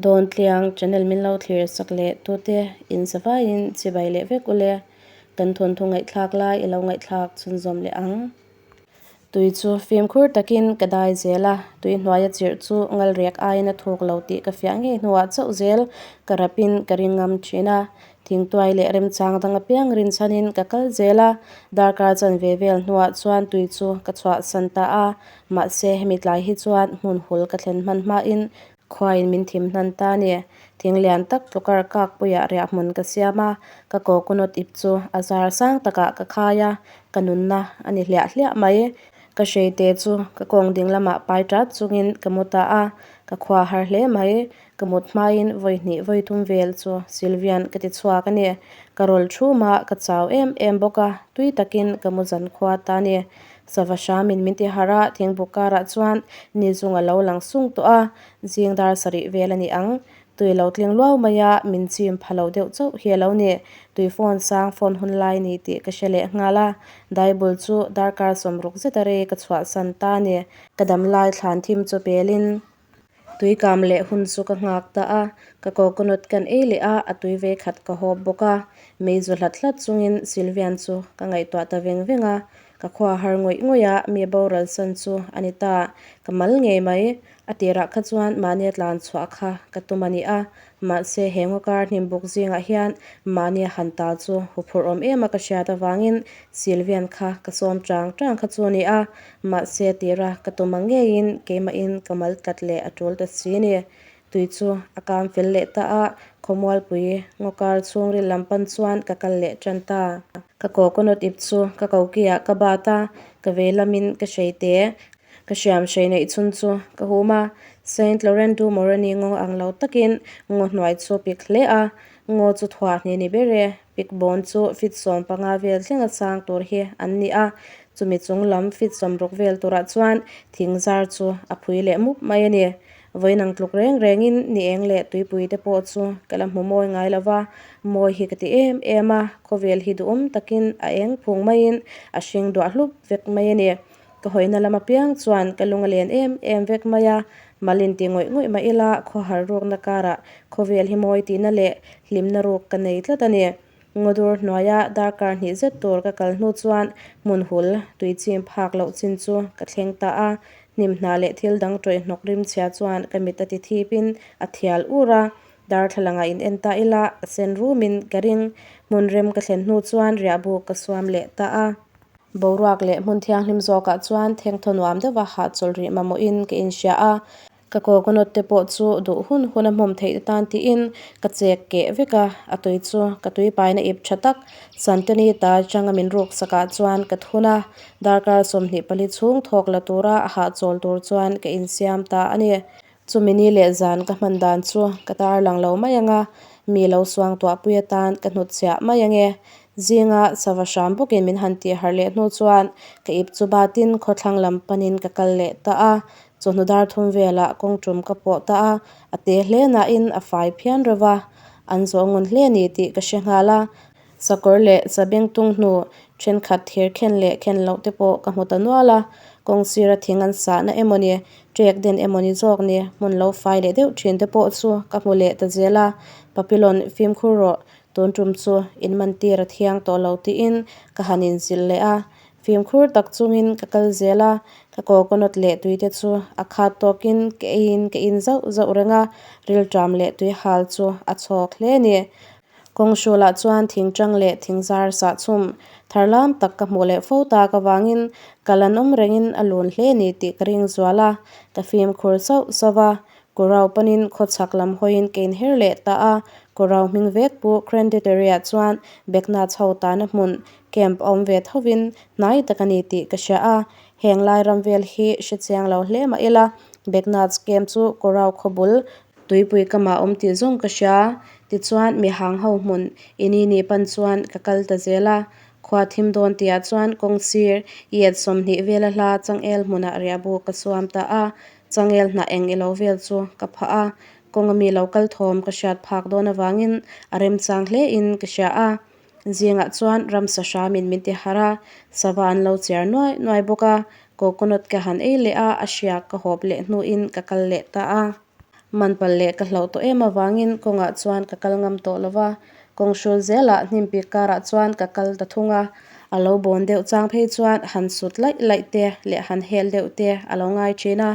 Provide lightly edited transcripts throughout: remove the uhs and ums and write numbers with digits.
Dawntliang channel min lo thlir sak leh tute in zavaiin chibai leh vek ule. Kan thawnthu ngaihthlak lai i lo ngaihthlak chhunzawm leh ang. Tui chu fimkhur takin ka dai zel a, tui hnuaia chirh chu ngal riak aiin a thuk lo tih ka fiah ngei hnuah chauh zel ka rapin ka ring ngam thin a. Thingtuai leh remchang dang apiang rinchhanin ka kal zel a, darkar chanve vel hnuah chuan tui chu ka chhuahsan ta a, mahse hemi tlai hi chuan hmun hul ka thlen hman hmain Khuain min thim hnan ta a ni. Thing lian tak tlukar kakpuiah riah hmun ka siam a, ka coconut ip chu a zar sang takah ka khai a, ka nunna a ni hliah hliah mai. Ka hreite chu ka kawng ding lamah pai tat chungin ka mu ta a, ka khua har hle mai. Ka mut hmain vawi hnih vawi thum vel chu Sylvian ka ti chhuak a ni. Ka rawl thum a, ka chau em em bawk a, tui takin ka mu zan khua ta a ni. Sava hramin min ti harh a, thingbuk karah chuan ni zung a lo lang sung tawh a, zing dar sarih vel a ni ang. Tui lo tling luau mai a, min chim pha lo deuh chauh hi a lo ni. Tui phone sang phone hun lai ni tih ka hre leh nghal a, Daibul chu darkar sawmruk zeta rei ka chhuahsan ta a ni. Ka dam lai thlan thim chu pelin Tuikam leh hun chu ka nghak ta a, ka coconut kan ei leh a, a tui ve khat ka hawp bawk a. Mei zu hlat hlat chungin Sylvian chu ka ngaihtuah ta veng veng a, ka khua har ngawih ngawih a, mi boral san chu a ni ta. Ka mal ngei mai, a tirah kha chuan mahnia tlan chhuah kha ka tum a ni a, Mahse, he ngawkar hnimbuk zingah hian mahnia han ta chu huphurh awm em a ka hriat avangin Sylvian kha ka sawm chang chang kha chu a ni a, mahse tira ka tum ang ngeiin keimahin ka mal tlat leh a tul ta si a ni. Tui chu a kam fel leh ta a, khawmualpui ngawkar chhungril lam pan chuan ka kal leh tan ta. Ka coconut ip chu ka kokiah ka bat a, ka vei lamin ka hrei te. Ka hriam hrei neih chhun chu ka hum a, Saint Laurent du Moroni ngaw ang lo takin ngaw hnuai chu pik hle a, ngaw chu thuah hnih ni ber e, pik bawn chu fit 15 vel thlenga sang tur hi an ni a, chumi chung lam fit 60 vel turah chuan thing zar chu a phui leh mup mai a ni. Vawiin ang tluk reng rengin ni eng leh tuipui te pawh chu ka la hmu mawi ngai lo va, mawi hi ka ti em em a, khawvel hi duhawm takin a eng phung maiin a hring duah hlup vek mai a ni. Ka hawina lam apiang chuan ka lung a len em em vek mai a, mal inti ngawih ngawih mah ila khawhar rukna karah khawvel hi mawi tihna leh hlimna ruk ka nei tlat a ni. Ngawdur hnuaia darkar hnih zet tur ka kal hnu chuan hmun hul tui chim phak loh chin chu ka thleng ta a, hnim hna leh thil dang tawih hnawk rim chhia chuan ka mit a ti thipin a thial ur a, darthlalangah in en ta ila a sen rumin ka ring. Hmun rem ka thlen hnu chuan riahbuk ka suam leh ta a. Boruak leh hmun thianghlim zawkah chuan thengthaw nuam deuha hahchawlh rih mamawhin ka inhria a, ka coconut te pawh chu duh hun hun a hmawm theih atan tiin ka chek keh vek a, a tui chu ka tui paina ip tha tak Santani ta changa min ruk sakah chuan ka thun a, darkar 24 chhung thawk la tura a hahchawl tur chuan ka insiam ta a ni. Chumi ni leh zan ka hman dan chu ka tar lang lo mai ang a, mi lo suang tuahpui atan ka hnutchhiah mai ang e. Zinga sava hram bawkin min han tih harh leh hnu chuan ka ip chu batin khawthlang lam panin ka kal leh ta a, chawhnu dar thum velah kawng tum ka pawh ta a, a te hle nain a fai phian reuh va, an zawh ngun hle a ni tih ka hre nghal a. Sakawr leh sabengtung hnu thenkhat thir khen leh khen loh te pawh ka hmu ta nual a, kawng sira thing an sahna emaw ni, ṭek den emaw ni zawk ni, hmun lo fai leh deuh thin te pawh chu ka hmu leh ta zel a, Papilon fimkhur rawh, tun tum chu in man tir a thiang tawh lo tiin ka han inzilh leh a, fimkhur tak chungin ka kal zel a, ka coconut leh tui te chu a khat tawkin ka eiin ka in zauh zauh reng a, rilṭam leh tui hal chu a chhawk hle a ni. Kawng hrulah chuan thingṭang leh thingzar sahchhum tharlam tak ka hmuh leh fo tak avangin kal an awm rengin a lun hle ni tih ka ring zual a, ka fimkhur sauh sauh a. Kurau panin khawchhak lam hawiin ka inher leh ta a, Kurau hming vek pu Crandittery-ah chuan Bekna chho tana hmun camp a awm ve thovin hnai tak a ni tih ka hria a, heng lai ram vel hi hre chiang lo hle mah ila Beknats camp chu Kurau khawbul Tuipui ka mah awm tih zawng ka hria. Tichuan, mi hang ho hmun ini ni pan chuan ka kal ta zel a. Khua thim dawn tihah chuan kawng sir yet 20 vela hla changel hmunah riahbu ka suam ta a. Changel hnah eng ilo vel chu ka phah a. Kawnga mi lo kal thawm ka hriat phak dawn avangin a remchang hle in ka hria a. Zingah chuan ramsa hramin min ti harh a, sava an lo chiar nuai nuai bawk a. Coconut ka han ei leh a, a hriak ka hawp leh hnuin ka kal leh ta a. Man palh leh ka hlauh tawh em avangin kawngah chuan ka kal ngam tawh lo va, kawng hrul zelah hnim pik karah chuan ka kal ta thung a. A lo bawn deuh chang phei chuan han sut laih laih te leh han hel deuh te a lo ngai thin a,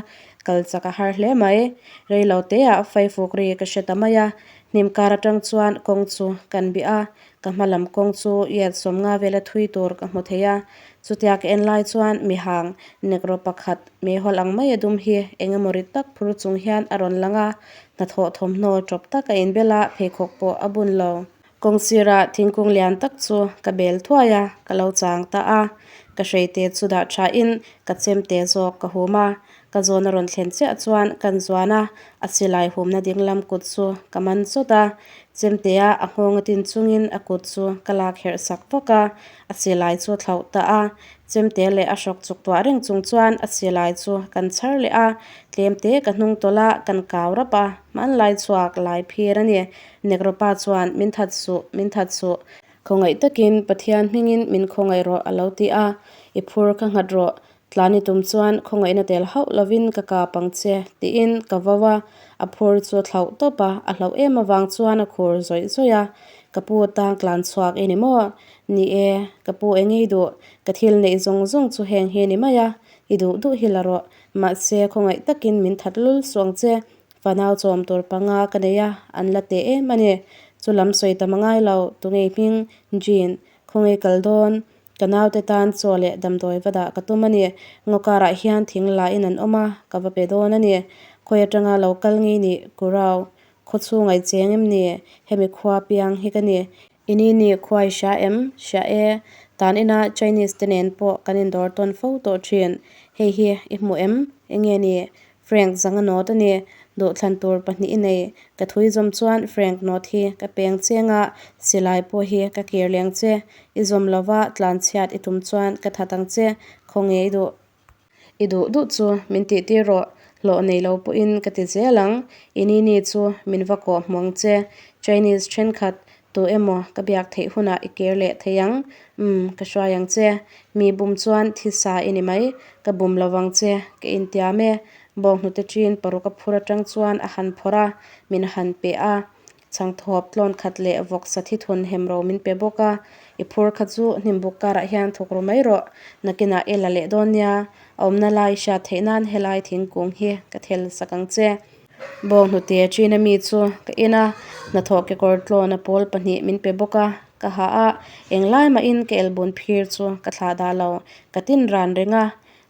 kal chak a har hle mai. Rei lo teah faifuk ri ka hre ta mai a, hnim kar atang chuan kawng chu kan bih a, Ka hma lam kawng chu iat sawmnga vela thui tur ka hmu thei a, chutia ka en lai chuan mihang negro pakhat meihawl ang mai a dum hi eng emaw rit tak phur chung hian a rawn lang a, hnathawh thawmhnaw tawp tak a inbel a, pheikhawk pawh a bun lo. Kawng sira thingkung lian tak chu ka bel thuai a, ka lo chang ta a, ka hreite chu dah thain ka chemte zawk ka hum a, Ka zawn a rawn thlen chiah chuan kan zuan a, a silai humna dinglam kut chu ka man chawt a, chemtea a nghawng a tin chungin a kut chu ka lak herh sak vak a, a silai chu a thlauh ta a, chemte leh a hrawk chuk tuah reng chung chuan a silai chu kan chhar leh a, tlemte ka hnung tawlh a, kan kau rap a, hmanlai chhuak lai phir a ni. Negro pa chuan min that suh, min that suh, khawngaih takin Pathian hmingin min khawngaih rawh a lo ti a, i phur kha nghat rawh, Tlani tum chuan khawngaihna tel hauh lovin ka kap ang che, tiin ka vo a, a phur chu a thlauh tawp a, a hlauh em avang chuan a khur zawih zawih a, Ka pu tang tlan chhuak i ni maw? Ni e, ka pu eng i duh, ka thil neih zawng zawng chu heng hi ni mai a, i duh duh hi la rawh, mahse khawngaih takin min that lul suh ang che, fanau chawm tur panga ka nei a, an la teh em a ni. Chu lam sawi tam a ngai lo, tunge hming, Jean, khawngaih kal dawn, Ka naute tan chaw leh damdawi va dah ka tum a ni. Ngaw karah hian thing lain an awm a, ka va pe dawn a ni. Khawi atanga lo kal ngei nih Kurau, khaw chhungai cheng em ni? Hemi khua piang hi ka ni. I ni ni khua i hria em? Hria e. Tan ina Chinese te nen pawh kan indawr tawn fo tawh thin. Hei hi i hmu em? Enge ni? Frank zanga note a ni. Duhthlan tur pahnih i nei. Ka thui zawm chuan Frank note hi ka peng cheng a, silai pawh hi ka kir leng che. I zawm lova tlan chhiat i tum chuan ka that ang che. Khawnge i duh? I duh duh chu min tih tir rawh. Hlawh nei lo pawhin ka ti zel ang. I ni ni chu min va kawh hmu ang che. Chinese thenkhat Tu emaw ka biak theih hunah i kir leh thei ang. Umm, ka hruai ang che. Mi bum chuan thisa i ni mai. Ka bum lo vang che, ka intiam e. Bawnghnute ṭin paruk a phur aṭang chuan a han phawrh a, min han pe a. Chhangthawp tlawn khat leh vawksa thithun hemro min pe bawk a. I phur kha chu hnimbuk karah hian thawk ru mai rawh. Nakinah i la leh dawn nia. A awmna lai hriat theih nan helai thingkung hi ka thel sak ang che. Bawnghnute ṭin ami chu ka en a, hnathawh kekawr tlawn a pawl pahnih min pe bawk a, ka ha a, englai mahin ka elbun phir chu ka thlah dah lo, ka tin ran reng a,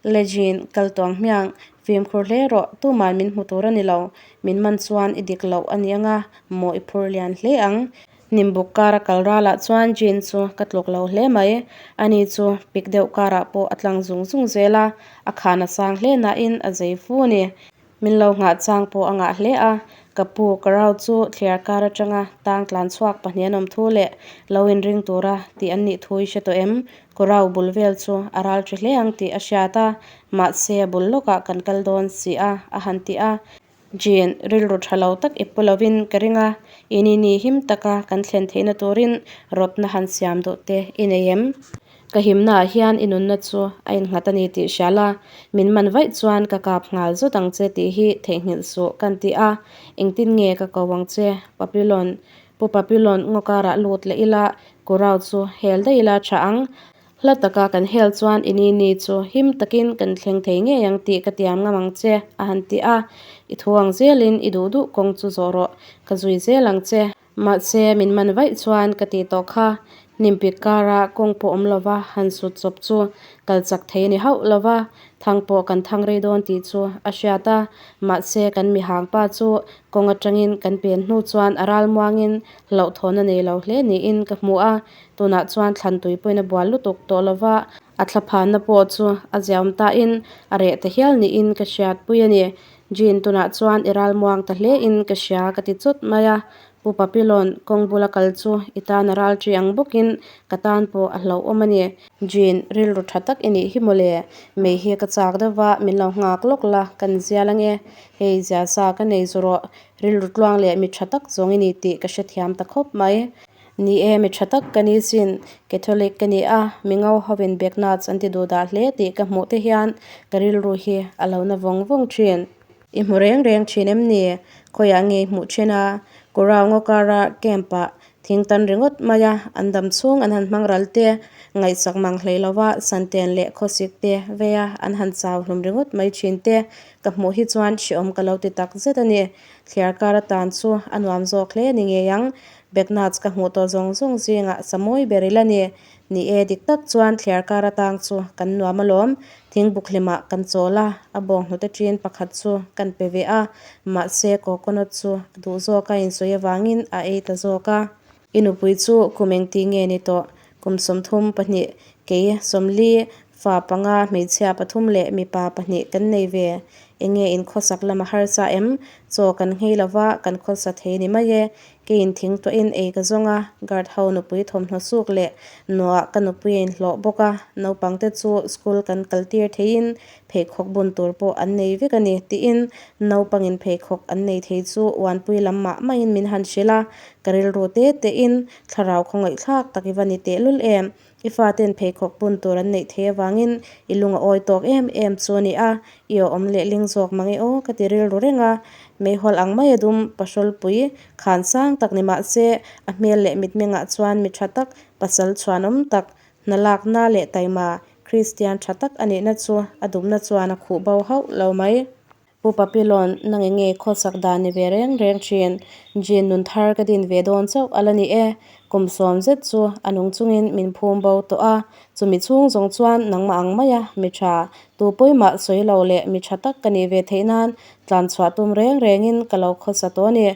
Lejin, kal tuang hmiang, fimkhur hle rawh, tuman min hmu tur a ni lo, min man chuan i dik loh a ni anga, maw i phur lian hle ang. Hnimbuk kara kal ralah chuan Jean chu ka tluk lo hle mai, ani chu pik deuh karah pawh a tlang zung zung zel a, a khan a sang hle nain a zei fu a ni. Min lo nghah chang pawh a ngah hle a, ka pu ka rau chu thliar kar atanga tang tlan chhuak pahnih an awm thu leh lo inring tura tih an nih thu i hre tawh em? Ka rau bul vel chu a ral ṭhi hle ang tih a hriat a, mahse a bul lawkah kan kal dawn si a, a han ti a. Jean, rilru ṭha lo tak i pu lovin ka ring a, i ni ni him taka kan thlen theihna turin rawtna han siam duh te i nei em? Ka himnaah hian i nunna chu a innghat a ni tih hria la, min man vaih chuan ka kap nghal zawt ang che tih hi theihnghilh suh kan ti a, engtin nge ka ko ang che Papilon, Pu Papilon ngaw karah lut leh ila, Kurau chu hel daih ila tha ang, hla taka kan hel chuan i ni ni chu him takin kan thleng thei ngei ang tih ka tiam ngam ang che a han ti a, i thu ang zelin i duh duh kawng chu zawh rawh, ka zui zel ang che. Mahse, min man vaih chuan ka tih tawh kha. Hnimpik kara kawng pawh awm lova han sut chawp chu kal chak thei a ni hauh lova, thang pawh kan thang rei dawn tih chu a hriat a. Mahse, kan mihang pa chu kawng atangin kan pen hnu chuan a ral muangin hlauhthawn a nei lo hle niin ka hmu a. Tunah chuan thlan tui pawhin a bual lutuk tawh lova, a thlaphanna pawh chu a ziaawm tain a reh ta hial niin ka hriatpui a ni. Jean tunah chuan i ral muang ta hle in ka hria ka ti chawt mai a, Pu Papilon kawng bula kal chu i tan a ral ṭi ang bawkin ka tan pawh a hlauhawm a ni. Jean, rilru ṭha tak i nih hi mawle, mei hi ka chak deuh va, min lo nghak lawk la, kan zial ange, hei zia sa ka nei zu rawh, rilru tluang leh mi ṭha tak zawng i ni tih ka hrethiam ta khawp mai. Ni e, mi ṭha tak ka ni sin, Catholic ka ni a, mi ngo hovin Beknats an ti duh dah hle tih ka hmuh te hian ka rilru hi a lo na vawng vawng ṭhin. I hmu reng reng ṭhin em ni? Khawiah nge hmuh then a? Kurau ngaw kara camp ah thing tan ringawt mai a, an dam chhung an han hmang ral te, ngaihsak mang hlei lova santen leh khawsik te veia an han chau hlum ringawt mai thin te ka hmuh hi chuan hreawm ka lo ti tak zet a ni. Thliar kar atan chu a nuam zawk hle ni ngei ang. Beknats ka hmuh tawh zawng zawng zingah sa mawi ber ila ni. Ni e, dik tak chuan thliar kar atang chu kan nuam alawm. Thingbuk hlimah kan chawl a, a bawnghnute ṭin pakhat chu kan pe ve a, mahse coconut chu a duh zawk a insawi avangin a ei ta zawk a. I nupui chu kum engti nge ni tawh? Kum 32, kei 40, fa panga, hmeichhia pathum leh mipa pahnih kan nei ve. Enge in khawsak lam a harsa em? Chaw kan nghei lova, kan khawsa thei ni mai e. Keiin thing tuahin ei ka zawng a, guard ho nupui thawmhnaw suk leh nuah ka nupui a inhlawh bawk a, naupangte chu school kan kal tir theiin pheikhawk bun tur pawh an nei vek a ni tiin naupangin pheikhawk an nei thei chu uanpui lam mah mahin min han hrilh a, ka rilru te tein thlarau khawngaihthlak tak i va ni tehlul em. I faten pheikhawk bun tur an neih theih avangin i lung a awi tawk em em chu a ni a, i awm leh ling zawk mang e aw ka ti rilru reng a. Meihawl ang mai a dum pahrawlpui khan sang tak ni mah se a hmel leh mitmengah chuan mi tha tak, pasal chhuanawm tak, hna lakna leh taima Kristian tha tak a nihna chu a dumna chuan a khuh bo hauh lo mai. Pu Papilon, nang eng nge khawsak dan ni ve reng reng thin? Jean nun thar ka din ve dawn chauh a la ni e. Kum sawm zet chu a nung chungin min phum bo tawh a, chumi chhung zawng chuan nangmah ang maia mi tha, tu pawimah sawi lo leh mi tha tak ka nih ve theih nan tlan chhuah tum reng rengin ka lo khawsa tawh a ni.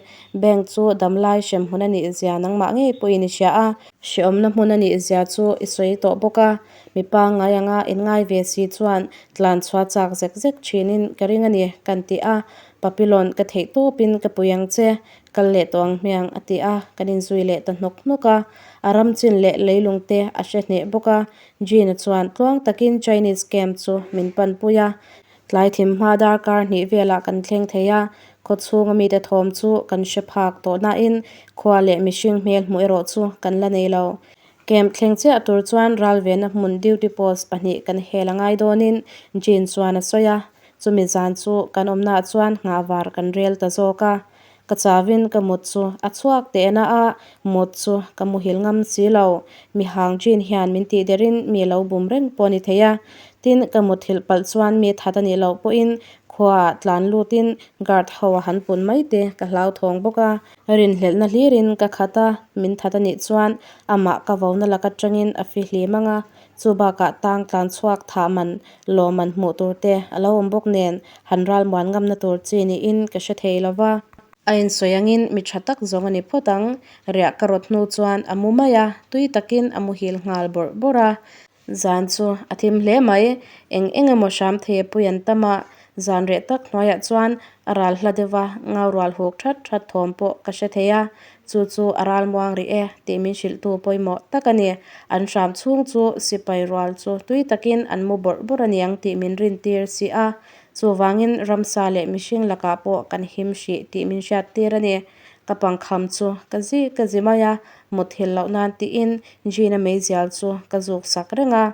Bank chu damlai hrem hmun a nih zia nangmah ngei pawhin i hria a, hreawmna hmun a nih zia chu i sawi tawh bawk a. Mi pangngai anga inngai ve si chuan tlan chhuah chak zek zek thinin ka ring a ni, kan ti a. Papilon ka theih tawpin ka pui ang che, kal leh tawh ang hmiang a ti a, kan inzui leh ta hnawk hnawk a. A ram chin leh leilung te a hre hneh bawk a. Gina chuan tluang takin Chinese camp chu min panpui a. Tlai thim hma darkar hnih velah kan thleng thei a, khaw chhunga mite thawm chu kan hre phak tawh nain khua leh mihring hmel hmuh erawh chu kan la nei lo. Camp thleng chiah tur chuan ralvena hmun duty post pahnih kan hel a ngai dawnin Jean chuan a sawi a, chumi zan chu kan awmnaah chuan nghah var kan rel ta zawk a. Ka chauin ka mut chu a chhuak teh na a, mut chu ka muhil ngam si lo. Mihang Jean hian min tih derin mi lo bum reng pawh a ni thei a. Tin, ka muthilh palh chuan mi that a nih loh pawhin khuaah tlan lutin guard ho a han pun mai te ka hlauthawng bawk a. Rinhlelhna hlirin ka khat a, min that a nih chuan amah ka vona lak atangin a fi hlim ang a, chu bakah tang tlan chhuak thah man lawm an hmuh tur te a lo awm bawk nen han ralmuan ngamna tur chi niin ka hre thei lo va. A insawi angin mi tha tak zawng a ni phawt ang, riah ka rawt hnu chuan a mu mai a, tui takin a muhil nghal bawrh bawrh a. Zan chu a thim hle mai. Eng eng emaw hram thei a pui an tam a, zan reh tak hnuaiah chuan a ral hla deuh va, ngau rual huk that that thawm pawh ka hre thei a, chu chu a ral muang rih e tih min hrilhtu pawimawh tak a ni. An hram chhung chu sipai rual chu tui takin an mu bawrh bawrh a niang tih min rintir si a, chuvangin ramsa leh mihring lakah pawh kan him hrih tih min hriattir a ni. Ka pangkham chu ka zi ka zi mai a, mutthilh loh nan tiin Gina meizial chu ka zuk sak reng a.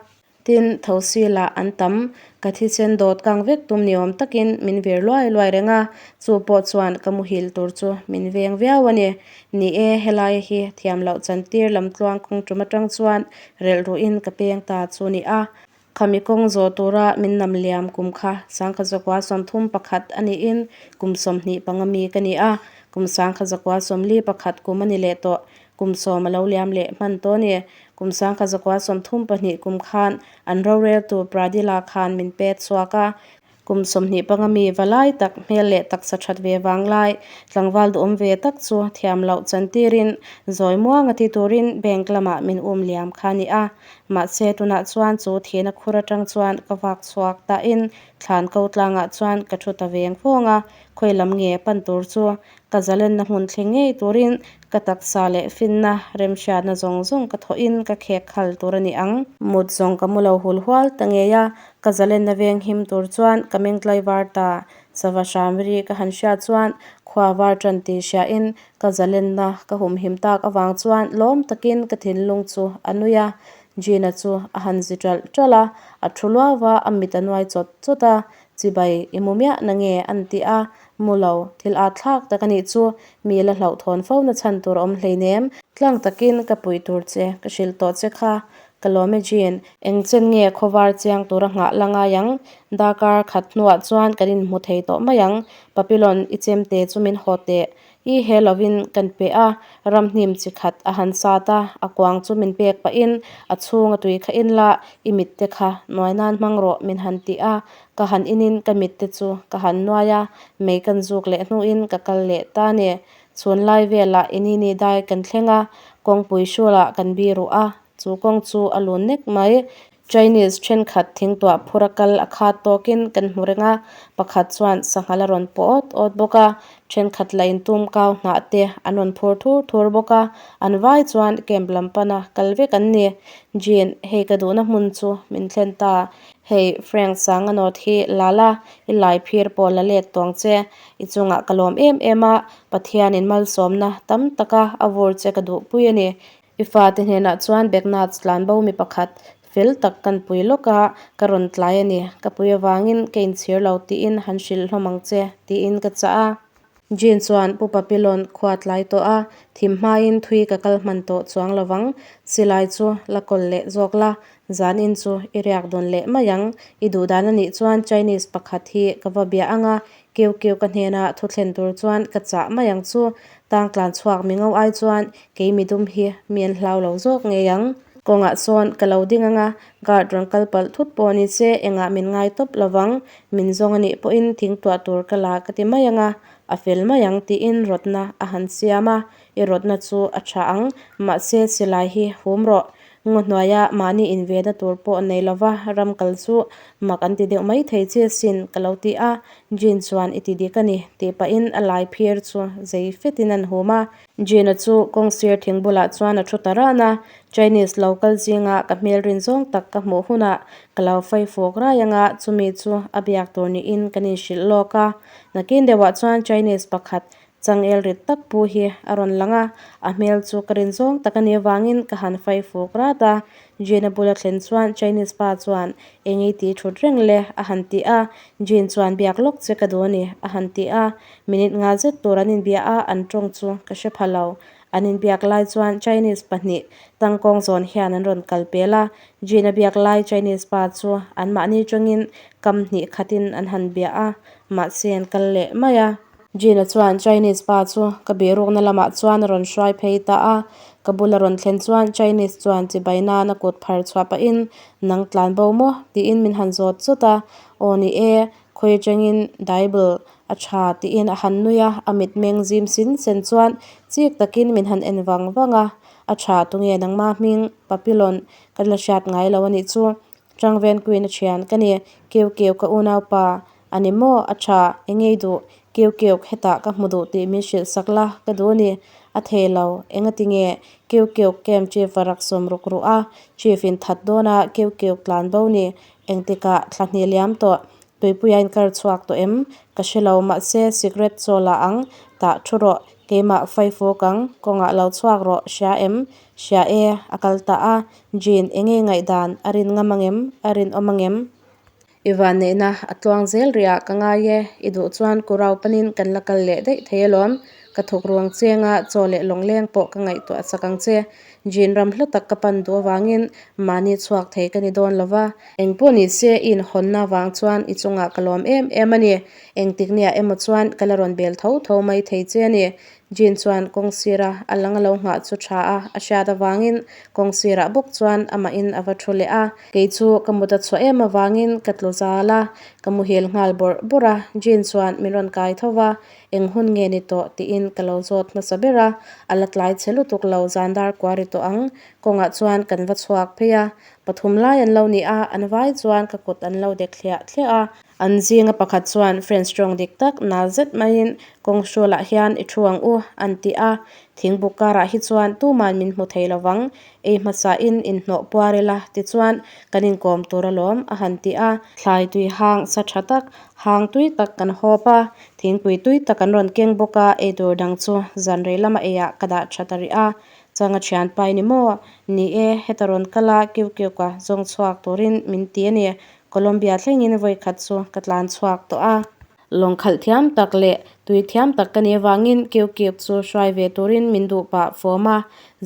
Tin, thosi lah an tam, ka thisen dawt kang vek tum ni awm takin min vir luai luai reng a, chu pawh chuan ka muhil tur chu min veng viau a ni. Ni e, helai hi thiam loh chantir lam tluang kawng tum atang chuan relh ruhin ka peng ta chu ni a. Khami kawng zawh tura min nam liam kum kha 1931 a niin kum 25 mi ka ni a, kum 1941 kum a ni leh tawh. Kum sawm a lo liam leh hman tawh a ni. Kum 1932 kum khan an roreltu Pradilla khan min pet chhuak a. Kum 25 mi va lai tak hmel leh taksa that ve vang lai tlangval duhawm ve tak chu thiam loh chantirin zawi muanga ti turin bank lamah min um liam kha a ni a. Mahse tunah chuan chu thihna khur atang chuan ka vak chhuak tahin thlan ko tlangah chuan ka thu ta veng fawng a, khawi lam nge pan tur chu Ka zalenna hmun thleng ngei turin ka taksa leh finna remhriatna zawng zawng ka thawhin ka khek khal tur a ni ang. Mut zawng ka mu lo hul hual ta ngei a, ka zalenna veng him tur chuan ka meng tlai var ta. Sava hram ri ka han hriat chuan khua var tan tih hriain ka zalenna ka humhim tak avang chuan lawm takin ka thinlung chu a nui a. Gina chu a han zi ṭalh ṭalh a, a thu luau va, a mit a nuai chawt chawt a. Chibai i mu miah na nge an ti a, mu lo, thil at thlak tak a nih chu, mi la hlauhthawn fo na chhan tur a awm hleinem. Tlang takin ka puih tur che ka hrilh tawh che kha, ka lawm e Jean. Eng chen nge khawvar chiang tura nghah la ngai ang? Darkar khat hnuah chuan kan inhmu thei tawh mai ang. Papillon i chemte chu min haw teh. I he lovin kan pe a, ramhnim chi khat a han sat a, a kuang chu min pek pahin a chhunga tui kha in la, i mit te kha nuai nan hmang rawh min han ti a, ka han inin ka mit te chu ka han nuai a, mei kan zuk leh hnuin ka kal leh ta a ni. Chhun lai velah inini dai kan thleng a, kawngpui hrulah kan biruh a, chu kawng chu a lun nek mai. Chinese thenkhat thingtuah phura kal a khat tawkin kan hmu reng a, pakhat chuan sanghal a rawn pawh awt awt bawk a, thenkhat lah in tum kau hnah te an rawn phur thur thur bawk a, an vai chuan camp lam pana kal vek an ni. Jean, hei ka duhna hmun chu min thlen ta. Hei Frank sanga note hi la la, i lai phir pawh la let tawng che. I chungah ka lawm em em a, Pathianin malsawmna tam taka a vur che ka duhpui a ni. I fate hnenah chuan Beknats tlanbo mi pakhat fel tak kan pui lawk a, ka rawn tlai a ni, ka pui avangin ka inchhir lo tiin han hrilh hlawm ang che, tiin ka chah a. Jean chuan Pu Papillon khua tlai tawh a, thim hmain thui ka kal hman tawh chuang lovang, silai chu la kawl leh zawk la, zanin chu i riak dawn leh mai ang, i duh dan a nih chuan Chinese pakhat hi ka va bia ang a, Keu keu ka hnena thu thlen tur chuan ka chah mai ang chu, tang tlan chhuak mi ngo ai chuan kei midum hi mi an hlau lo zawk ngei ang. Kawngah sawn ka lo ding ang a, guard rawn kal palh thut pawh ni se engah min ngai tawp lo vang, min zawng a nih pawhin thing tuah tur ka la ka ti mai ang a, a fel mai ang tiin rawtna a han siam a, i rawtna chu a tha ang, mahse silai hi hum rawh. Ngaw hnuaia mahni invena tur pawh nei lova ram kal chu mak an ti deuh mai thei che sin ka lo ti a, Jean chuan i ti dik a ni tih pahin a lai phir chu zei fetin an hum a. Jean-a chu kawng sir thing bulah chuan a thu ta ran a, Chinese lo kal zinga ka hmel rin zawng tak ka hmuh hunah ka lo fai fawk rai anga chumi chu a biak tur niin kan inhrilh lawk a. Nakin deuhah chuan Chinese pakhat Changel rit tak pu hi a rawn lang a, a hmel chu ka rin zawng tak a nih avangin ka han fai fuk rat a. Jean-a bula thlen chuan Chinese pa chuan, Eng ei tih thut reng le? a han ti a. Jean chuan, Biak lawk che ka duh a ni, a han ti a. Minute nga zet tur an inbia a, an tawng chu ka hre pha lo. An inbiak lai chuan Chinese pahnih tangkawng zawn hian an rawn kal pel a. Jean-a biak lai Chinese pa chu anmahni tawngin kam hnih khatin an han bia a, mahse an kal leh mai a. Gina chuan Chinese pa chu ka bihrukna lamah chuan a rawn hruai phei ta a, ka bula rawn thlen chuan Chinese chuan chibai nan a kut phar chhuah pahin Nang tlan bo maw? tiin min han zawt zawt a, Aw ni e, khawi atangin Bible a tha tiin a han nui a, a mitmeng zim sin sen chuan chik takin min han en vang vang a, A tha tunge nangma hming Papillon ka la hriat ngai lo a nih chu, Changven Queen a thian ka ni, Keu keu ka unaupa A ni maw? A tha, eng ngei duh? Keu keu hetah ka hmu duh tih min hrilh sak la, ka duh a ni. A thei lo, engati nge? Keu keu camp chief a rak sawm ruk ruh a, chief in that dawn a keu keu tlan bo ni. Engtikah thla hnih liam tawh, tuipuia in kar chhuak tawh em? Ka hre lo, mahse cigarette chaw la ang, tah thu rawh, keimah fai fuk ang, kawngah lo chhuak rawh, hria em? Hria e, a kal ta a, Jean, enge ngaihdan, a rin ngam angem? A rinawm angem? I vanneihna a tluang zel riah ka ngai e, i duh chuan Kurau panin kan la kal leh daih thei alawm. Ka thawk ruang chenga chaw leh lawngleng pawh ka ngaihtuah chak ang che. Jean ram hla tak ka pan duh avangin mahni chhuak thei ka ni dawn lo va. Engpawh ni se i inhawnna avang chuan i chungah ka lawm em em a ni. Engtik niah emaw chuan ka la rawn bel tho tho mai thei che a ni. Jean chuan kawng sira a lang a lo nghah chu tha a, a hriat avangin kawng sirah bawk chuan amahin a va thu leh a. Kei chu ka mut a chhuah em avangin ka tlu zal a, ka muhil nghal bawrh bawrh a, Jean chuan min rawn kai tho va, eng hun nge ni tawh tiin ka lo zawt hmasa ber a, a la tlai chhe lutuk lo zan dar kua ri tawh ang, kawngah chuan kan va chhuak phei a, pathum lai an lo ni a, an vai chuan ka kut an lo dek thliah thliah a. An zinga pakhat chuan French tawng dik tak nal zet maiin kawng hrualah hian i thu ang u an ti a, thingbuk karah hi chuan tuman min hmu thei lovang, ei hmasain inhnawh puar ila tichuan kan inkawm tur alawm a han ti a. Thlai tui hang sa tha tak, hang tui tak kan hawp a, thingpui tui tak an rawn keng bawk a, ei tur dang chu zan rei lama eiah ka dah tha ta rih a, Changa thianpa i ni maw? Ni e, heta rawn kal a, kiu kiu ka zawng chhuak turin min ti a ni. Colombia thlengin vawi khat chu ka tlan chhuak tawh a. Lawng khalh thiam tak leh tui thiam tak ka nih avangin Kiu Kiuk chu hruai ve turin min duh pah fawm a.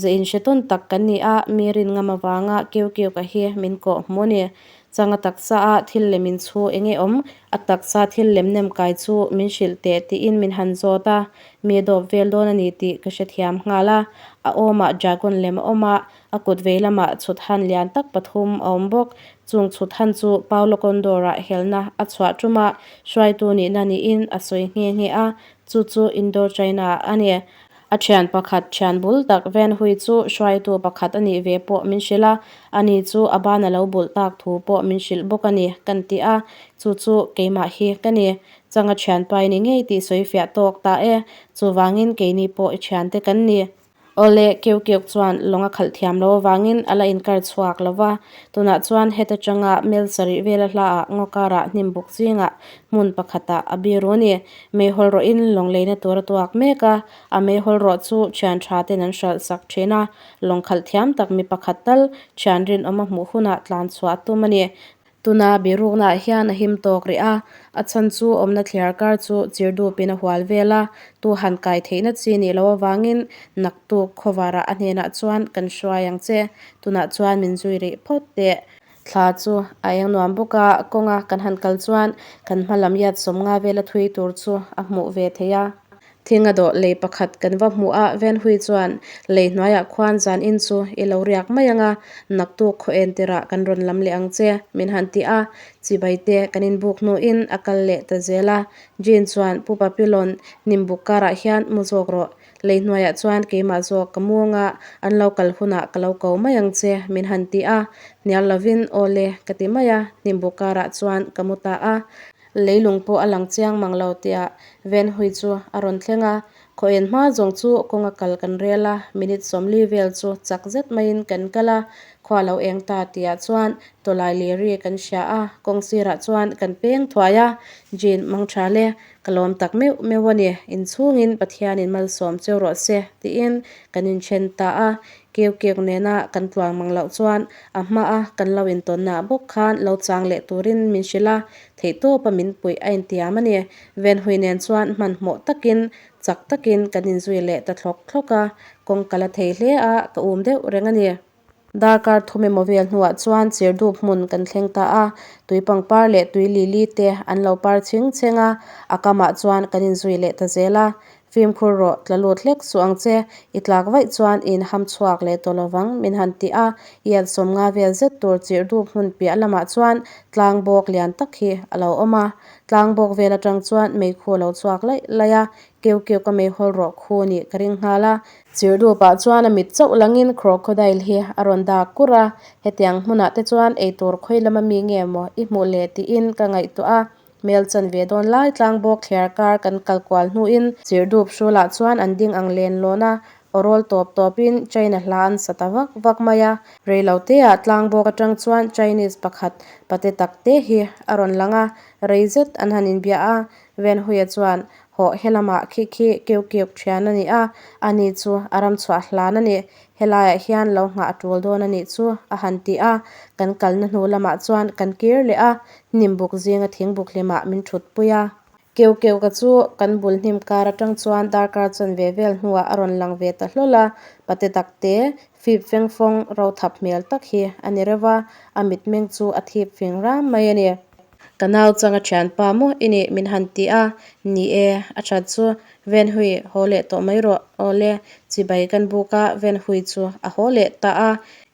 Ze inhre tawn tak kan ni a, mi rin ngam avanga Kiu Kiuka hi min kawh hmu a ni. Chang a taksa a thil lem in chhu eng nge awm? A taksa thil lem nem kai chu min hrilh teh tiin min han zawt a, mi a dawp vel dawn a ni tih ka hrethiam nghal a. A awmah dragon lem a awm a, a kut vei lamah chhut han lian tak pathum a awm bawk. Chung chhut han chu Paulo Condor-ah helna a chhuah ṭuma hruaitu nihna niin a sawi nghe nghe a, chu chu Indochina-ah a ni. A thian pakhat thian bul tak Van Hui chu hruaitu pakhat a nih ve pawh min hrilh a, ani chu a ban a lo bulh tak thu pawh min hrilh bawk a ni kan ti a, chu chu keimah hi ka ni. Changa thianpa i ni ngei tih sawi fiah tawk ta e, chuvangin keini pawh i thiante kan ni. Awle, Keu Keuk chuan lawng a khalh thiam lo avangin a la inkar chhuak lo va, tunah chuan heta tanga mel sarih vela hlaah ngaw karah hnim buk zingah hmun pakhatah a biru a ni. Meihawl rawhin lawng leina tur a tuak mek a, a meihawl rawh chu thian tha ten an hralh sak thin a, lawng khalh thiam tak mi pakhat tal thian rinawm a hmuh hunah tlan chhuah a tum a ni. Tuna biruknaah hian a him tawk rih a, a chhan chu awmna thliar kar chu chir dupin a hual vel a, tu han kai theihna chi nih loh avangin naktuk khawvarah a hnenah chuan kan hruai ang che, tunah chuan min zui rih phawt teh. Thla chu a eng nuam bawk a, kawnga kan han kal chuan kan hma lam yat sawmnga vela thui tur chu a hmuh ve thei a. Thing a dawh lei pakhat kan va hmuh a, Venhui chuan lei hnuaiah khuan zan in chu i lo riak mai ang a, naktuk khaw en tirah kan rawn lam leh ang che, min han ti a. Chibai te kan inbuk hnuin a kal leh ta zel a. Jean chuan Pu Papilon hnimbuk karah hian mu zawk rawh. Lei hnuaiah chuan keimah zawk ka mu anga an lo kal hunah ka lo ko mai ang che, min han ti a. Hnial lovin aw le ka ti mai a, hnimbuk karah chuan ka mu ta a. Leilung pawh a lang chiang mang lo tia Venhui chu a rawn thleng a, khaw en hma zawng chu kawnga kal kan rel a, minute sawmli vel chu chak zet maiin kan kal a, khua lo eng ta tihah chuan tawlai leri kan hria a, kawng sirah chuan kan peng thuai a, Jean mang tha le, ka lawm tak meuh meuh a ni, inchhungin Pathianin malsawm cheu rawh se tiin kan inthen ta a, Keu keu nena kan tluang mang loh chuan a hmaa kan lo intawnnaah bawk khan lo chang leh turin min hrilh a, theihtawpa min puih a intiam a ni. Venhui nen chuan hmanhmawh takin, chak takin kan inzui leh ta thlawk thlawk a, kawng ka la thei hle a, ka um deuh reng a ni. Darkar thum emaw vel hnuah chuan chirdup hmun kan thleng ta a, tui pangpar leh tui lili te an lo par chhing chheng a, a kamah chuan kan inzui leh ta zel a. Fimkhur rawh, tla lut hlek suh ang che, i tlak vaih chuan i inham chhuak leh tawh lovang, min han ti a, ial sawmnga vel zet tur chirh dup hmun piah lamah chuan tlang bawk lian tak hi a lo awm a. Tlang bawk vel atang chuan meikhu a lo chhuak laih laih a, keu keu ka meihawl rawh khu nih ka ring nghal a. Chirh dupah chuan a mit chauh langin crocodile hi a rawn dak kur a, hetiang hmunah te chuan eitur khawi lama mi nge maw i hmuh le tiin ka ngaihtuah a. Hmel chan ve dawn lai tlang bawk thliar kar kan kal kual hnuin chirhdup hrulah chuan an ding ang len lawn a, aw rawl tawp tawpin China hla an sa ta vak vak mai a. Rei lo teah tlang bawk atang chuan Chinese pakhat pate tak te hi a rawn lang a, rei zet an han inbia a, Venhuia chuan hawh helamah khi khi keu keuk thian a ni a, ani chu a ram chhuah hlan a ni. Helaiah hian lo nghah a tul dawn a nih chu a han ti a, kan kalna hnu lamah chuan kan kir leh a, hnim buk zinga thing buk hlimah min thut pui a. Keu keu ka chu kan bul hnim kar atang chuan darkar chan ve vel hnuah a rawn lang ve ta hlawl a, pate tak te, fip feng fawng ro thap hmel tak hi a ni reuh a, a mitmeng chu a thip fing ram mai a ni. Ka nau changa thianpa maw i nih min han ti a, ni e, a that chu Venhui haw leh tawh mai rawh, aw le, chibai kan buk a, Venhui chu a haw leh ta a.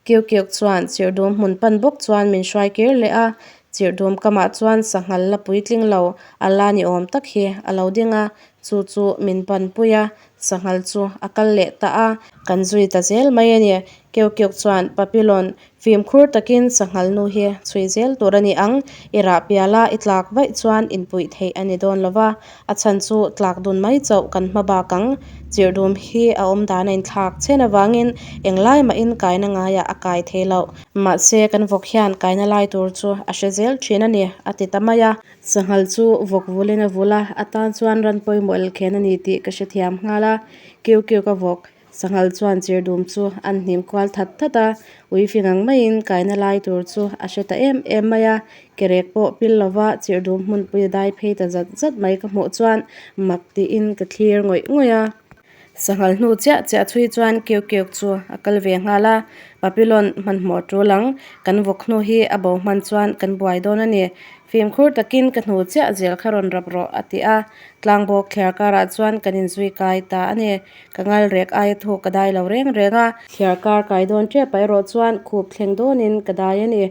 Kiukiuk chuan chirhdum hmun pan bawk chuan min hruai kir leh a, chirhdum kamah chuan sanghal la puitling lo a la ni awm tak hi a lo ding a, chu chu min pan pui a, sanghal chu a kal leh ta a. Kan zui ta zel mai a ni, Kiukiuk chuan Papilon Fimkhur takin sanghal nu hi chhui zel tur a ni ang. I rah piala i tlak vaih chuan inpuih theih a ni dawn lo va, a chhan chu tlak dun mai chauh kan hma bak ang. Chirhdum hi a awm dan a inthlak chhen avangin englai mahin kaina ngaiah a kai thei loh. Mahse, kan vawk hian kaina lai tur chu a hre zel thin a ni, a ti ta mai a. Sanghal chu vawk vulin a vul a, a tan chuan ran pawimawh elkhen a ni tih ka hrethiam nghal a. Kiu kiu ka vawk. Sanghal chuan chirdum chu an hnim kual that that a, ui fing ang maiin kaina lai tur chu a hre ta em em mai a, kerek pawh pil lova chirdum hmunpui a dai phei ta zat zat mai ka hmuh chuan mak tiin ka thlir ngawih ngawih a. Sanghal hnu chiah chiah chhui chuan keu keuk chu a kal ve nghal a, Papillon hmanhmawh tul ang, kan vawk hnu hi a bo hman chuan kan buai dawn a ni. Fimkhur takin ka hnu chiah zel kha rawn rap rawh a ti a, tlangbawk thliar karah chuan kan inzui kai ta a ni. Ka ngal rek aia thuk ka dai lo reng reng a. Thliar kar kai dawn tep ah erawh chuan khup thleng dawnin ka dai a ni.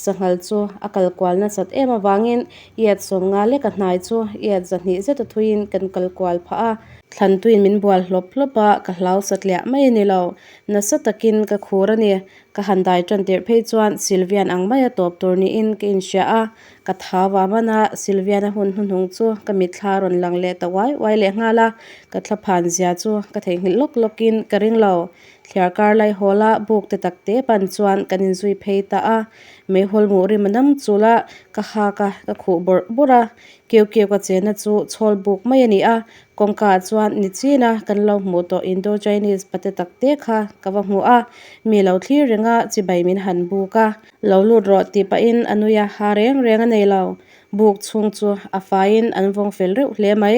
Sanghal chu a kal kual nasat em avangin iat sawmnga lek a hnai chu iat zahnih zet a thuiin kan kal kual phah a. Thlantuin min bual hlawp hlawp a, ka hlau satliah mai a ni lo. Nasa takin ka khur a ni. Ka han dai tan tirh phei chuan Sylvian ang maia tawp tur niin ka inhria a, ka thau a man a, Sylvian-a hun hnuhnung chu ka mitthla a rawn lang leh ta uai uai leh nghal a, ka thlaphan zia chu ka theihnghilh lawk lawkin ka ring lo. Thliar kar lai hawla buk te tak te pan chuan kan inzui phei ta a, meihawl muh rim a nam chul a, ka hak a, ka khuh bawrh bawrh a, keu keu ka chena chu chhawl buk mai a ni a, Kawngka ah chuan ni chin a kan lo hmuh tawh Indo Chinese pate tak te kha ka va hmu a, mi lo thlir reng a chibai min han buk a. Lo lut rawh tih pahin a nui a, ha reng reng a nei lo. Buk chhung chu a faiin an vawng fel reuh hle mai.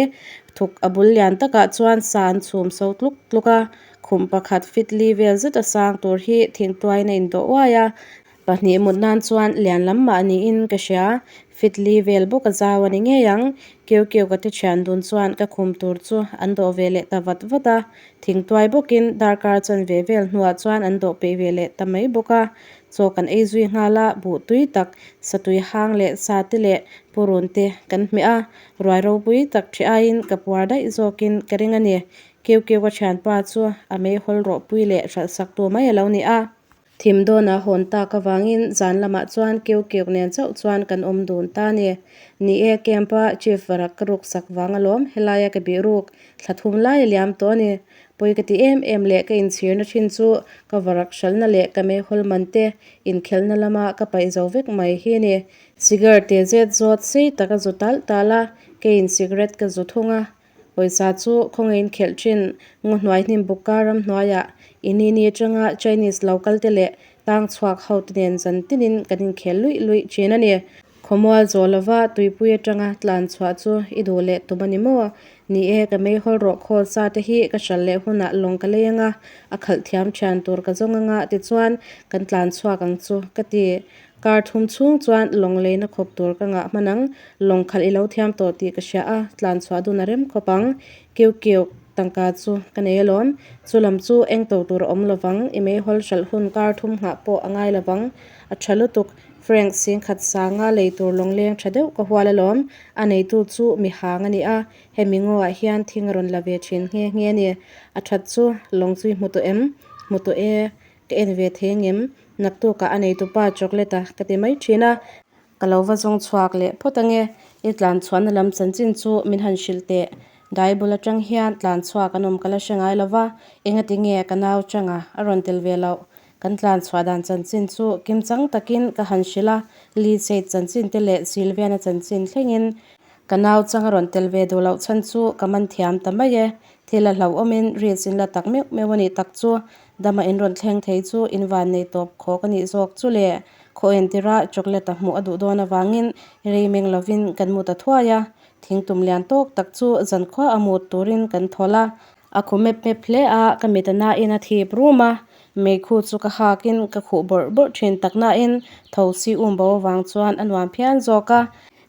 Thuk a bul lian takah chuan sa an chhum so tluk tluk a, khum pakhat fit li vel zet a sang tur hi thingtuain a indawh uai a, Pahnih mut nan chuan lian lam mah niin ka hria, fit li vel bawk a zau a ni ngei ang. Keu keu ka ti thian dun chuan ka khum tur chu an dawh ve leh ta vat vat a, thingtuai bawkin darkar chan ve vel hnuah chuan an dawh peih ve leh ta mai bawk a. Chaw kan ei zui nghal a, buh tui tak, satui hang leh sa te leh purun te kan hmeh a, ruai ropui tak thi aiin ka puar daih zawkin ka ring a ni. Keu keu ka thianpa chu a meihawl rawhpui leh hralhsak tu mai a lo ni a. Thim dawnah hawn tak avangin zan lamah chuan keu keuk nen chauh chuan kan awm dun ta a ni. Ni e, camp-a Chief varak ka ruk sak vang alawm, helaia ka bih ruk thla thum lai a liam tawh a ni. Pawi ka ti em em leh ka inchhirna thin chu ka varak hralhna leh ka meihawl man te inkhelhna lama ka paih zo vek mai hi a ni. Cigar te zet zawt sei tak a zu talh talh a, keiin cigarette ka zu thung a. Pawisa chu khawngaihin khelh thin ngaw hnuai hnim buk kar ram hnuaiah i ni ni atanga Chinese lo kal te leh tang chhuak ho te nen zan tinin kan inkhel luih luih thin a ni. Khawmual zawh lova tuipui atanga tlan chhuah chu i duh leh tum a ni maw? Ni e, ka meihawl rawh khawl sa te hi ka hral leh hunah lawng ka lei anga, a khalh thiam thian tur ka zawng anga tichuan kan tlan chhuak ang chu ka ti. Kar thum chhung chuan lawng leina khawp tur ka ngah hman ang, lawng khalh i lo thiam tawh tih ka hria a, tlan chhuah dun a rem khawp ang. Kiu kiu, tangka chu ka nei alawm. Chu lam chu eng to tur a awm lovang, i meihawl hralh hun kar thum nghah pawh a ngai lovang. A tha lutuk, Frank Singkhat sanga lei tur lawng leng tha deuh ka hual alawm, a neitu chu mi hang a ni a, hemi ngaw ah hian thing a rawn la ve thin nghe nghe a ni. A that chu lawng chu i hmu tawh em? Hmu tawh e. Ka en ve thei angem? Naktukah a neitupa chocolate a ka ti mai thin a. Ka lo va zawng chhuak leh phawt ange. I tlan chhuahna lam chanchin chu min han hrilh teh. Daibul atang hian tlan chhuak an awm ka la hre ngai lo va, engati nge ka nau changa a rawn tel ve loh? Kan tlan chhuah dan chanchin chu kimchang takin ka han hrilh a, Lee Seit chanchin te leh Sylviana chanchin thlengin ka nau chang a rawn tel ve duh loh chhan chu ka man thiam ta mai e. Thil a hlauhawmin risk in la tak meuh meuh a nih tak chu. Dama in rawn thleng thei chu in van nei tawp khawk a nih zawk chu le. Khaw entira chocolate a hmuh a duh dawn avangin rei meng lovin kan mu ta thuai a. Thingtum lian tawk tak chu zankhua a mut turin kan thawl a. A khu mep mep hle a, ka mit a nain a thip rum a. Meikhu chu ka hakin ka khuh bawrh bawrh thin tak nain thosi um bo avang chuan a nuam phian zawk a.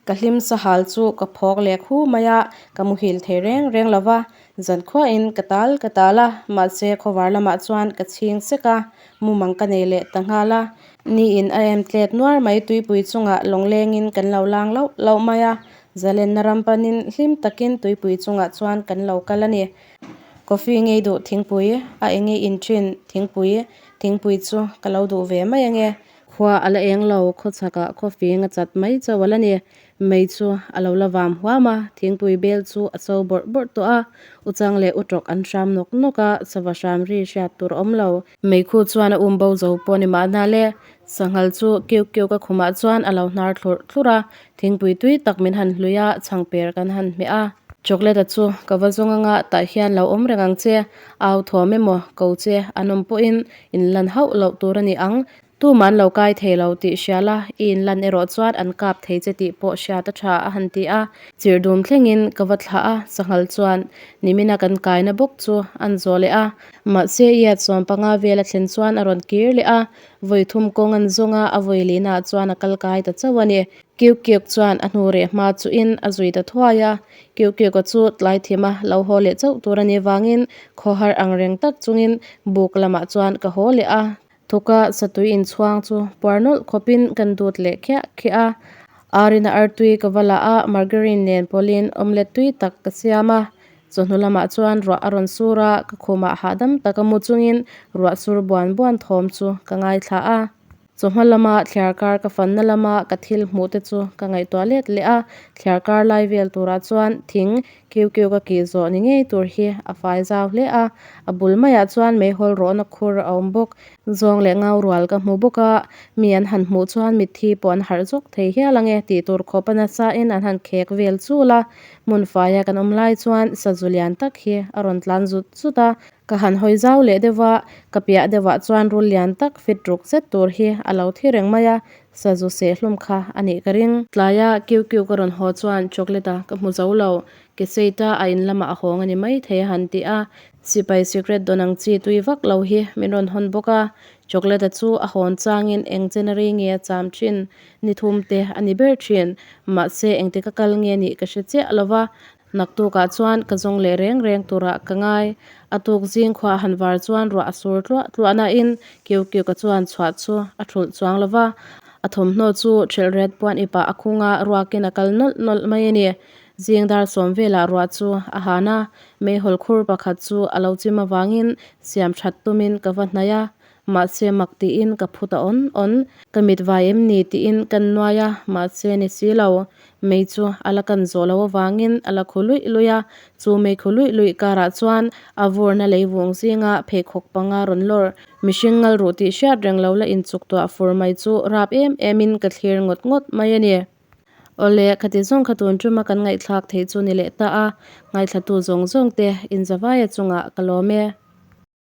Ka hlim sahal chu ka phawk leh khu mai a, ka muhil thei reng reng lo va, zankhuain ka tal ka tal a, mahse khawvar lamah chuan ka chhing sek a, mumang ka nei leh ta nghal a. Niin a em tlet nuar mai tuipui chungah lawnglengin kan lo lang loh loh mai a, zalenna ram panin hlim takin tuipui chungah chuan kan lo kal a ni. Coffee ngei duh thingpui, a enge in thin thingpui, thingpui chu ka lo duh ve mai ange. Khua a la eng lo, khawchhakah khawfing a chat mai chauh a la ni. Mei chu a lo la vam huam a, thingpui bel chu a cho bawrh bawrh tawh a. U chang leh u tawk an hram nawk nawk a, sava hram ri hriat tur a awm lo. Meikhu chuan a um bo zo pawh ni mahna le, sanghal chu kiu kiu ka khumah chuan a lo hnar thlurh thlurh a, thingpui tui tak min han hlui a, chhangper kan han hmeh a. Chocolate-a chu ka va zawng anga tah hian lo awm reng ang che, au thawm emaw ko che an awm pawhin inlan hauh loh tur a ni ang. Tumah an lo kai thei lo tih hria la, i inlan erawh chuan an kap thei che tih pawh hriat a tha a han ti a. Chirhdum thlengin ka va thlah a, sanghal chuan nimina kan kaina bawk chu an zawh leh a. Mahse iat 15 vel a thlen chuan a rawn kir leh a, vawi thum kawng an zawng a, a vawi lihnaah chuan a kal kai ta chauh a ni. Kiuk kiuk chuan a hnu reh hma chuhin a zui ta thuai a, Kiuk kiuka chu tlai thim a lo haw leh chauh tur a nih vangin khawhar ang reng tak chungin buk lamah chuan ka haw leh a. Thuka satui inchhuang chu puar nawlh khawpin kan dut leh khiah khiah a. Arina artui ka va la a, margarine nen pawlhin omelette tui tak ka siam a. Chawhnu lamah chuan ruah a rawn sur a, ka khumah hahdam taka mu chungin ruah sur buan buan thawm chu ka ngaithla a. Chawhma lama thliarkar ka fanna lama ka thil hmuh te chu ka ngaihtuah let leh a, thliarkar lai vel turah chuan thing kiu kiu ka kih zawh ni ngei tur hi a fai zau hle a, a bul maiah chuan meihawl rawhna khur a awm bawk. Zawng leh ngau rual ka hmu bawk a, mi an han hmuh chuan mitthi pawh an harh zawk thei hial ang e tih tur khawp a nasa in an han khek vel chul a, hmun faia kan awm lai chuan sazu lian tak hi a rawn tlan zut zut a, Ka han hawi zau leh deuh a, ka piah deuhah chuan rul lian tak fit ruk zet tur hi a lo thi reng mai a, sazu seh hlum kha a nih ka ring. Tlaia kiu kiu ka rawn haw chuan chocolate-a ka hmu zo lo, ke seita a in lamah a hawng a ni mai thei a han ti a, sipai sikret dawn ang chi tui vak lo hi min rawn hawn bawk a, chocolate-a chu a hawn changin eng chenari nge a cham thin, ni thum te a ni ber thin, mahse engtik a kal nge nih ka hre chiah lo va, Naktukah chuan ka zawng leh reng reng turah ka ngai. A tuk zing khua han var chuan ruah a sur tluah tluah nain Kiu Kiuka chuan chhuah chu a thulh chuang lo va. A thawmhnaw chu ṭhelh ret puan ipah a khung a, ruakin a kal nawlh nawlh mai a ni. Zing dar sawm velah ruah chu a han a, meihawl khur pakhat chu a lo chim avangin siam ṭhat tumin ka va hnaih a. Mahse mak tiin ka phu ta awn awn. Ka mit vai em ni tiin kan nuai a, mahse ni si lo. Mei chu a la kan zawh loh avangin a la khu luih luih a, chu mei khu luih luih karah chuan a vurna lei vung zinga pheikhawk panga rawn lawr. Mihring ngal ruh tih hriat reng lo la inchuk tuah fur mai chu rap em emin ka thlir ngawt ngawt mai a ni. Awle, khati zawng kha tun tuma kan ngaihthlak theih chu ni leh ta a, ngaithlatu zawng zawng te inzavaia chungah ka lawm e.